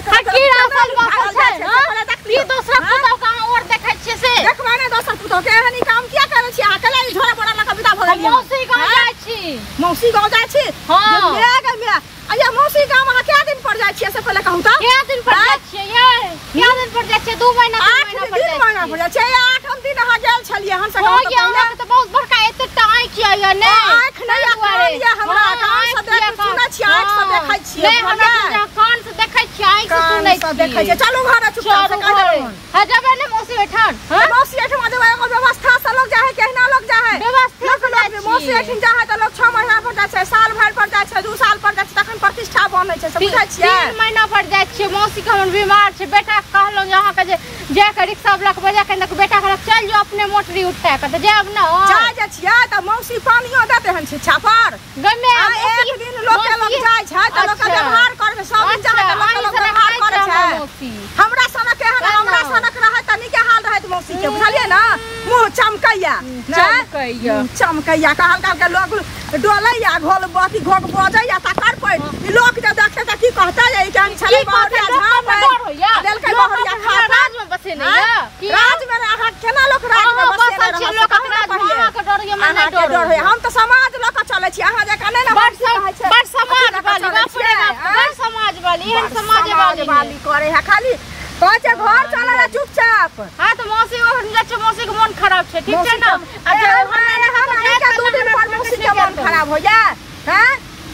देखबै की असल बसल छै की दोसर पुतौ के अहाँ और देखै छियै से देखबै ने दोसर पुतौ के एहन ई काम किया करै छी अहाँ केला ई झोरा बोरा लऽ कऽ विदा भऽ गेलियै मौसी गाँव जाइ छी मौसी गाँव जाइ छी हाँ। गे गे गे अया मौसी गाँव अहाँ कए दिन पर जाइ छियै से पहिले कहू तऽ कए दिन पर जाइ छियै यै कए दिन पर जाइ छियै 2 महीना 3 आठ महीना पर दिन जाइ महीना पर छियै जाइ छियै आठम दिन अहाँ गेल छलियै हम हो गया अहाँके तऽ बहुत बड़का एते टा आँखि यऽ ने आँखि नहि यऽ, कान यऽ हमरा, कान सँ देख सुनै छियै, आँखि सँ देखै छियै, नहि हमरा बुझलियै? तऽ कान से देखै छियै आँखि से सुनै कान सँ देखै छियै चलू घर चुपचाप से चलू कहि घरे। देलहुँ हाँ जेबै ने मौसी ओहिठाम तऽ मौसी एहिठमा जेबै एगो व्यवस्था से लोग जाइ है केहना लोग जाइ है व्यवस्था लोक से लोक जाइ मौसी छियै। एहिठाम जाइ है तऽ लोग 6 महीना पर जाइ छै साल भरि पर जाइ छै 2 साल पर जाइ छै तखन प्रतिष्ठा बनै छै से बुझै छियै 3 महीना पर जाइ छियै मौसी के हमर बीमार छै बेटा के कहलहुँ जे अहाँके जे जाके रिक्शा वाला के बजा के बेटा कहलक चलि जाउ अपने मोटरी उठा के तऽ जायब ने जाइ जे छियै तऽ मौसी पानियो देतै हन छिछा पर गमे आ एक दिन लोक के लोग जाइ छै तऽ लोक के व्यवहार करै छै सब दिन जाइ तऽ लोक के लोक व्यवहार करै छै हमरा सनक एहन हमरा सनक रहै तऽ नीके हाल रहैत मौसी के बुझलियै ने मुँह चमकैया चमकैया। मुँह चमकैया कहल कहल के लोक डोलैया घोल अथी घोघ बजैया तकर पर ई लोक जे देखतै तऽ की कहतै जे ई केहन छलै बहुरिया झाप देलकै बहुरिया खा राज में बसेने यऽ की राज में अहाँ केना लोक राज में अहाँ बसेने बसल छियै रहत से लोकक कहू ने राज में पहिले। अहाँके डर होइए हमरा नहि अहाँके डर डर होइए होइए हम तऽ समाज लऽ कऽ चलै छी अहाँ जकाँ नहि ने बड़ हम की कहै छै बड़ समाज अथी लऽ कऽ वाली चलै बाप रे छियै, बाप आँय? बड़ समाज वाली एहन बड़ समाज समाज वाली वाली करे है खाली कहै छै घर चलै ला चुपचाप हाँ तऽ मौसी ओहन जाइ छै मौसी के मोन खराब छै ठीक छै ने आ आ जे जे हमरा हमरा के 2 दिन पर मौसी के मन खराब हो जाए हैं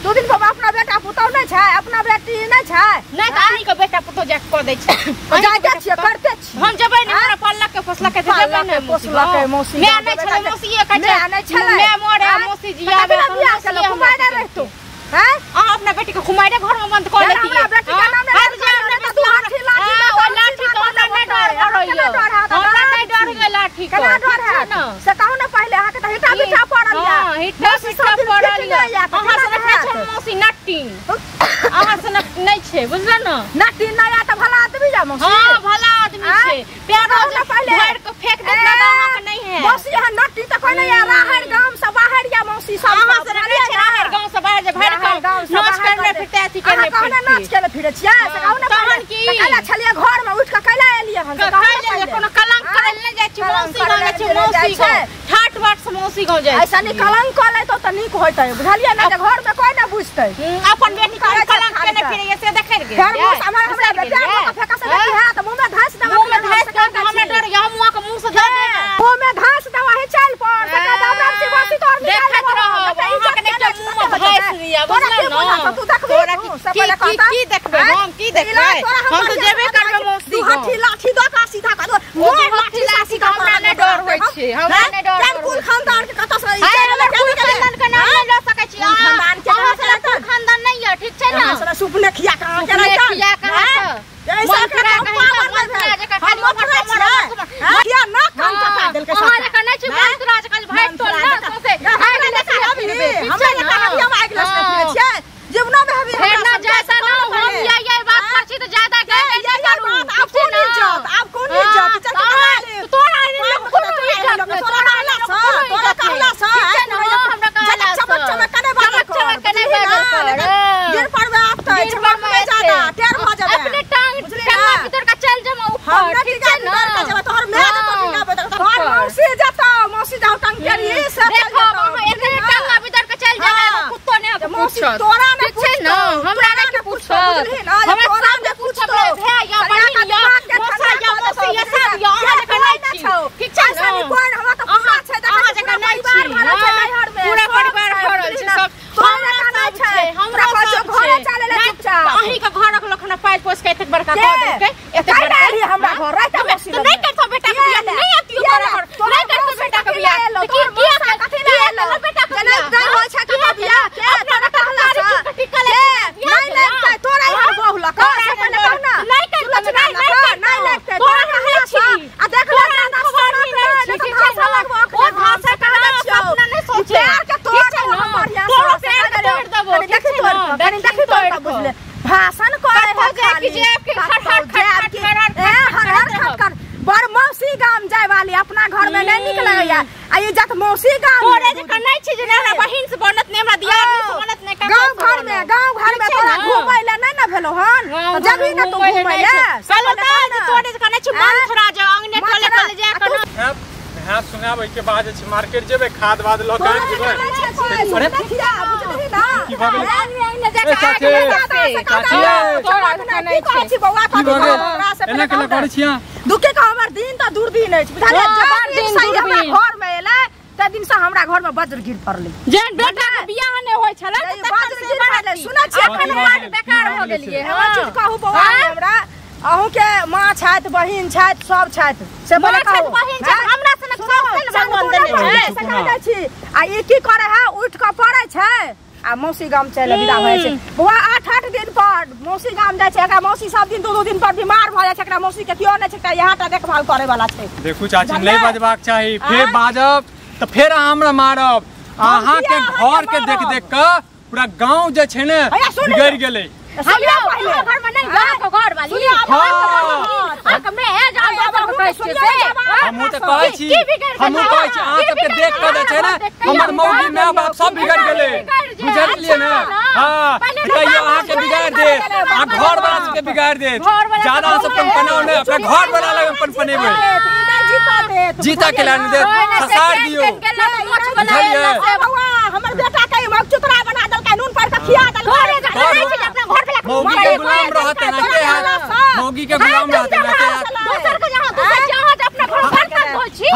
2 दिन पर अपना बेटा पुतहु नहि छै अपना बेटी नहि छै नहि तऽ अहीं के बेटा पुतहु जाके कऽ दै छै जाइते छियै करते छियै हम जेबै ने हमरा पालक के पोसलक के जेबै ने पोसलकै मौसी मैं नहि छलै मौसी कहै छै मैं नहि छलै मैं मरे मौसी जी आबे कथी बियाह केलहुँ कुमारि रहितौ हैं अहाँ अपना बेटी के कुमारे घर में बंद कऽ लेतियै हमरा बेटी के नाम नहि तऽ दू हाथी लाठी लऽ ओ लाठी के हमरा नहि डर केना डर हैत? हमरा नहि डर होइए लाठी के केना डर हैत से कहू ने पहिले अहाँके तऽ हिटा बिटा पड़ल यऽ हाँ हिटा मौसी पिटा सब दिन पड़ल फिट यऽ नहि यऽ, तऽ अहाँ केना सनक नहि हैत? छै मौसी नट्टी अहाँ सनक नहि छै बुझल ने नट्टी नहि यऽ तऽ भला आदमी यऽ मौसी हाँ भला आदमी आँय? छै पैर कहू ने पहिले। भरि के फेंक देत ने तऽ अहाँके नहि है मौसी अहाँ नट्टी तऽ कोइ नहि यऽ राहरि गाम से बाहर यऽ मौसी सब अहाँ सनक नहि छै राहरि गाँव से बाहर जे भरि राहरि के गाँव से नाच बाहर करने कर दे। फिरते अथी अहाँ करने कहने नाच फिरते केने फिरै छियै से कहू ने तहन पहिले। की? तऽ कैला छलियै घर में उठि कऽ कैला एलियै हन से कहू ने खाइ ले पहिले। कोनो कलंक आँय? करै लए नहि जाइ छी कलंक मौसी गाँव करै जाइ छी लए मौसी जाइ गाँव छै। ठाट बाट से मौसी गाँव जाइ ऐसा छी नी कलंक कऽ लेतौ तऽ नीक होइतै बुझलियै ने जे घर में कोइ नहि बुझतै अपन बेटी के करै छै कलंक खाली केने तऽ। फिरैए से देखै लए फेर गेलियै मुँह से हमरा बिसरि बेटा गेलियै? के फेका से बेटी हैत मुँह में धस देबा मुँह में धस देब हमरा डर होइए हम अहाँके मुँह से धऽ देब मुँह में धस देबा हे चल पर से कह हमरा से बसी तोर निकाल देखैत रहब अहाँके नहि तऽ मुँह में धस दिअ तोरा बुझल की बुझल ने तू देखबी तोरा तू की से पहिले की कहता की देखबै आँय? हम की देखबै इला तोरा हम तऽ बढ़िआँ जेबे से करबै दू मौसी गाँव हाथी लाठी दऽ कऽ सीधा कऽ दो ओ दू हाथी लाठी लाठी के हमरा नहि डर होइ छै हमरा नहि डर केहन कुल खानदान के कतऽ से हाय, हमर कुल खानदान के नाम नहि लऽ सकै छी कुल खानदान के अहाँ नाम सनक कुल खानदान नहि यऽ ठीक छै ने अहाँ सनक सुपने खिया कऽ अहाँ के सुपने रहितन? खिया कऽ आँय? अहाँके। ऐसा मंत्रा एकरा कहीं पावर का, नहि मंत्रा भेल। जकाँ हम खाली मथुरा ओकर छियै। कमर आँय? किया नाक कान कटा देलकै अहाँ सबटा? जकाँ नहि छी आँय? मंत्रा जकाँ जे भागि तोल मंत्रा ने जकाँ। सौंसे हमरा आगि जकाँ लसने हबी, फिरबै, ठीक हमरा छै जकाँ ने? हबी, हम आगि लसने फिरै हाँ। छियै। जीवनोमे हबी फेर हमरा ना सबके ज्यादा से ना कम हम पहिले। ये बात आँय? करै छी तऽ ज्यादा ये गाय ये नहि करू बात आब ठीक छै कोन ने? इज्जत आब कोन हाँ, इज्जत इज्जत तऽ कहाँ अहाँ- लेब? तोरा एहन लोक तोरा कोनो इज्जत नहि, तोरा तोरा एहन कहला लोक सँ, कोनो तोरा इज्जत कहला नहि। सँ, ठीक छै ने? हाँ, हमरा कहला चमक सँ। चमक कने बाजल चमक चमक कर, कने बुझलिही बाजल ना? कर, नहि तऽ हाँ। गिर पड़बे आब तऽ, गिर चमक पड़बे नहि ज्यादा, एते। टेढ़ भऽ जेबै। अपने टांग बुझलिही टांगवा ना? भीतर का चलि जेबै हम ऊपर नहि ठीक छै टिका ने भीतर का जेबै, तोहर माय जेतौ टिकाबै तऽ, तोहर ऊपर। मौसी जेतौ, मौसी जाउ टांग टेढ़ी से चलि देखब जेतौ, अहाँ बुझलिही एतने ना? टांगा भीतर के चलि जेबै हाँ। एगो कुत्तो नहि जे अहाँके मौसी पूछत तोरा नहि ठीक छै ने पूछतौ, हमरा तोरा नहि नहि पूछत पूछतौ, बुझलिही ना? जे हमरा तोरा सब नहि पूछत पूछतौ। भाय या सरिया बहिन का या दिमाग के मौसा ठंडा या कऽ मौसी देतौ, या सब या अहाँ बुझलिही ना? जकाँ नहि कोइ छी छौ। ठीक छै ऐसा ने नहि कोइ, हमरा तऽ पूरा छै, देखै अहाँ छी, जकाँ पूरा नहि परिवार छी भरल छै हाँ, नैहर में, पूरा सब परिवार छै, भरल छै बुझलिही ना? सब तोरा हमरा जकाँ नहि सब छै। छै हमरा तोरा कहै छौ सब घरे छै चलै लए नहि, चुपचाप। तऽ अहींके घरक लोक हमरा पाइ पोसि के एतेक बड़का के? कऽ देलकै एतेक कैला बड़का एलही हमरा हाँ? घर? राति तऽ मौसी तऽ लग नहि मे। करतौ बेटा के किया बियाह एलै? नहि अतियो किया तोरा एलै? घर तोहर नहि करतौ मौसी बेटा के कथी बियाह लए एलौ? तऽ की तोहर किया मौसा कथी लए किया एलौ? केलौ बेटा के जेना बियाह नहि होइ छै किया कतौ बियाह? केलौ? के? अपना तोरा कहला तरकारी सँ? चुटकी कले के? बियाह नहि केलौ? लगतै, तोरा एहन हाँ? बहू लऽ कऽ, तोरा से एहन पहिले कहू ना। नहि करतौ, सुलक्षणा नहि लऽ कऽ, करतौ। नहि लगतै, तोरा तोरा एहन कहला सँ। छी। आ देख ले तोरा ज्यादा खबर सनक नहि नहि, छी, नहि तऽ ठीक छै धाँसा ने? लगबो ओ अखने हम, धाँसा से कहि दै कहाँ छियौ। अपना नहि ई सोचे। पैर के तोड़ ठीक छै देबो ने? हम बढ़िआँ तोरो सँ, से पैर कहि के देलियौ। तोड़ि देबो, कनि ठीक देखी छै तोड़ि ने? कऽ, कनि देखी देखी तोड़ि तोड़ि कऽ कऽ। बुझले। भाषण करे कतौ है जाय कि खाली। जायब कि कतौ खड़ खड़ जायब खड़ कि खड़ खड़ ए खड़ हर हर करैत खट रहब। खट बड़ मौसी गाम जाय वाली अपना घर में नहीं निक लगैया आ ई जत मौसी गाम तोरे में जकाँ नहि छै जे नहि हमरा बहिन से बनत नहि हमरा दियादनी से बनत नहि ककरो गाँव से घर में बनत। गाँव घर में ठीक छै तोरा ने? घूमै ले नहीं ना ने भेलो हन त जबी न तू घुमै ले कहलो त तोरे कने छी मन थोड़ा जा अंगने टोले टोले जा कर हां सुनाब के बाद छै मार्केट जेबे खाद वाद ल के आबि जेबे। अरे की भऽ गेलै? चाची की कहै छी बौआ कथी एना केला करै छी दुखे के हमर दिन त दूरबीन अछि बुझलियै। जब दिन से हमरा घर में एलै त दिन से हमरा घर में वज्र गिर पड़लै। जेन बेटा के बियाह नै होय छलै त वज्र गिर पड़लै। सुनै छी एखन बड़ बेकार भ गेलियै। हां चीज कहू बौआ हमरा अहूँ के माँ छथि बहिन छथि सब छथि से बोले कहू बहिन छथि हमरा सनक सब ने भगवान देने छै से कह दै छी। आ ई की करे है उठ के पड़ै छै आ मौसी गाम चलि विदा भऽ जाइ छै। बौआ 8-8 दिन पर मौसी गाम जाइ छै। एकरा मौसी सब दिन 2-2 दिन पर बीमार भऽ जाइ छै। एकरा मौसी के केओ नहि छै, एकटा यहाँ टा देखभाल करे वाला छै। देखू चाची नहीं बजबाक चाही, फेर बाजब तऽ फेर अहाँ हमरा मारब। अहाँ के घर के देख देख के पूरा गांव जे छै ने बिगड़ि गेलै। घर में नहीं गांव के घर वाली हमहूँ तऽ कहै छी हमहूँ कहै छी अहाँ सबके देख कऽ जे छै ने हमर मौगी my बाप सब बिगड़ि गेलै बुझलियै ने। हाँ कहियो अहाँके बिगाड़ि देत आ घर वाला सबके बिगाड़ि देत। ज्यादा अहाँ सब पनपनाउ नहि, अपना घर वाला लग पनपनेबै। जीता के लान देत ससार दियौ बुझलियै। हमर बेटा के मगचुतरा बना देलकै, नून पर के खिया देलकै। मौगी के गुलाम रहत एनाहिते हैत, मौगी के गुलाम रहत एनाहिते हैत। दोसर के जहाँ दोसर जहाँ अपना घर बर्तन धोइ छी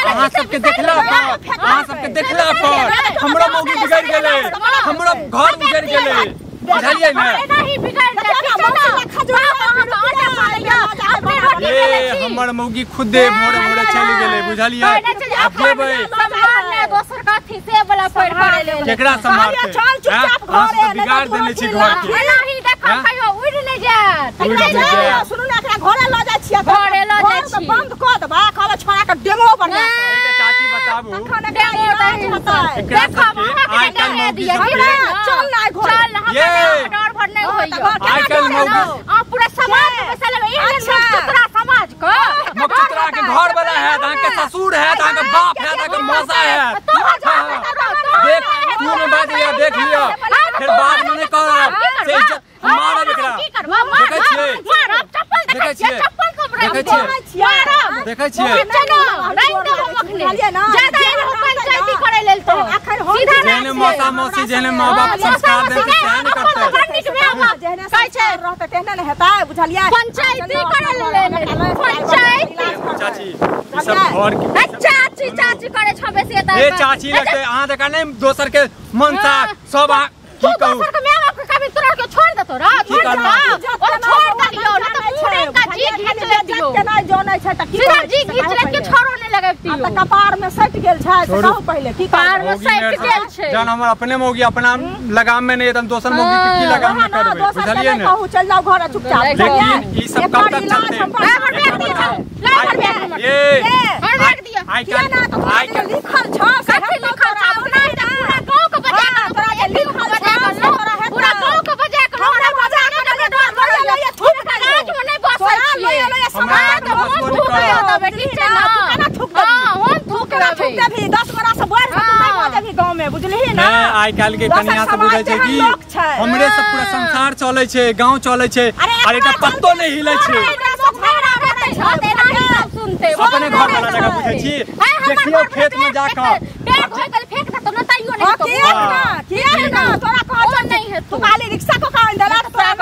अहाँ सबके देखला पर अहाँ सबके देखला पर हमरो मौगी बिगड़ि गेलै, हमरो घर उजड़ि गेलै बुझलियै ने। ए हमर मौगी खुदे भोरे भोरे चलि गेलै बुझलियै। आब जेबै केकरा सम्हारतै? अहाँ सब बिगाड़ देने छी घर के। सुनू ने एकरा घरे लऽ जाइ छियै, घरे लऽ जाइ छी बंद कऽ देबा कहबै छोड़ा के डेमो बढ़िया। चाची बताबू आइ काल्हि मौगी चल ना चल हमरा डर भर नहीं होइयो। आइ काल्हि मौगी आ पूरा समाज के पैसा लेबै एहन मगचुतरा समाज के मगचुतरा के घर वाला हैत, अहाँ के ससुर हैत, अहाँ के बाप हैत, अहाँ के मौसा हैत। देख तू ने बाजैया देख लिअ फिर बाद में नहीं करब से मारब एकरा। देखै छियै मारब चप्पल देखै छियै चप्पल देखै छियै देखै छियै ज्यादा एहन पंचायती करै लेल तो सीधा जेहने मौसा मौसी जेहने माँ बाप संस्कार देतै तेहन करतै। जेहने संस्कार रहतै तेहने ने हेतै बुझलियै। पंचायती करै लेल पंचायती चाची ई सब घर के चाची चाची करै छ बेसी एतऽ। ए चाची लगतै अहाँ देखा नहि दोसर के मनसा सब तू दोसर के my बाप के कभी तोरा के छोड़ देतो रा छोड़ देतो ओ छोड़ देलियो न त पूरे का जी घीच लेतियो केना जनै छै त की सीधा जी घीच लेके छोड़ो नै लगैतियो। आ त कपार में सटि गेल छै से कहू पहिले की कपार में सटि गेल छै। जान हमर अपने मौगी अपना लगाम में नहीं त हम दोसर मौगी के की लगाम में करबै बुझलियै ने। कहू चल जाओ घर चुपचाप। लेकिन ई सब कब तक चलतै? ए घर बैठ दिया आई काल लिखल छ कथि लिखल छ अपना पूरा गांव के बजा के तोरा जे लिखल छ पूरा गांव के बजा के हमरा बजा के डर भरल थूक राज में नहीं बसै छियै हमरा त हम थूक देबै ठीक छै ना तू केना थूक देबी? हां हम थूक देबै थूक देबी 10 बरस से बढ़ के तू नहीं भऽ जेबी गांव में बुझलिही ना। आइ काल्हि के कनिया सब बुझै छै कि हमरे सब पूरा संसार चलै छै गांव चलै छै और एकटा पत्तो नहीं हिलै छै। अपने घर वाला जगह बुझै छी देखियौ खेत में जाकर पेड़ धोइ के फेंक देतो न तैयो नहीं हेतो। किया ना किया ना तोरा कहत नहीं हेतो। तू खाली रिक्शा को कान देला त तोरा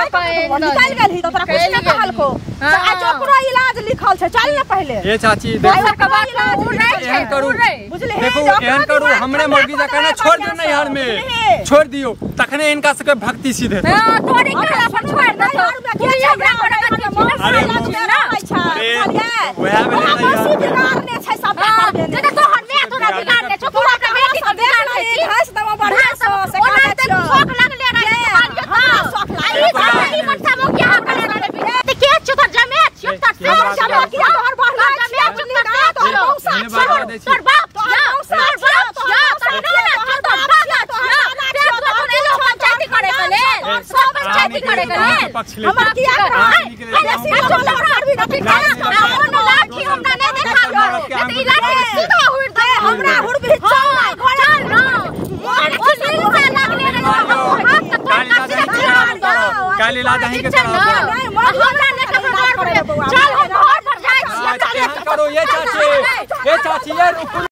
निकल गेलही त तोरा कुछ नहीं कहलको। आज ओकरो इलाज लिखल छै चल ना पहिले। ए चाची देखो के बात उड़ै छै करू बुझलिही। देखो एहन करू हमरे मौगी जकाँ ना छोड़ दियौ नैहर में छोड़ दियौ तखने इनका सबके भक्ति सीधे। हां तोरी कहला पर छोड़ देतो तू हमरा पर अरे वएह भेलै मौसी बिगाड़ने छै सबटा कर देने जे तोहर my तोरा बिगाड़ने छौ तोरा के बेटी के बिगाड़ने छी घास दवा बढ़िया से ओना ते शौक लागले रहे त शौक लागले ई मनसा मौगी यहाँ करे रहले ते के छौ तोर जमे छियौ तोर तोहर जमे किया तोहर बढ़ला जमे छियौ तोर मौसा छियौ तोर बाप छियौ तोर बाप छियौ तोर नाना छियौ तोर दादा छियौ ते तोर एलो पंचायती करे के लेल सब पंचायती करे के लेल हमर किया अरे सीधा लाठी हमरा नहीं देखाबियो त ई लाठी सीधा हुड़ दे हमरा हुड़ भी चल ना चल ना ओ सीधा लागले रे हाथ के तोड़ के सीधा काल्हि इलाज अहीं के कराओ। चल हम घर पर जाइ छी। करू ये चाची, ये चाची ये रुकू।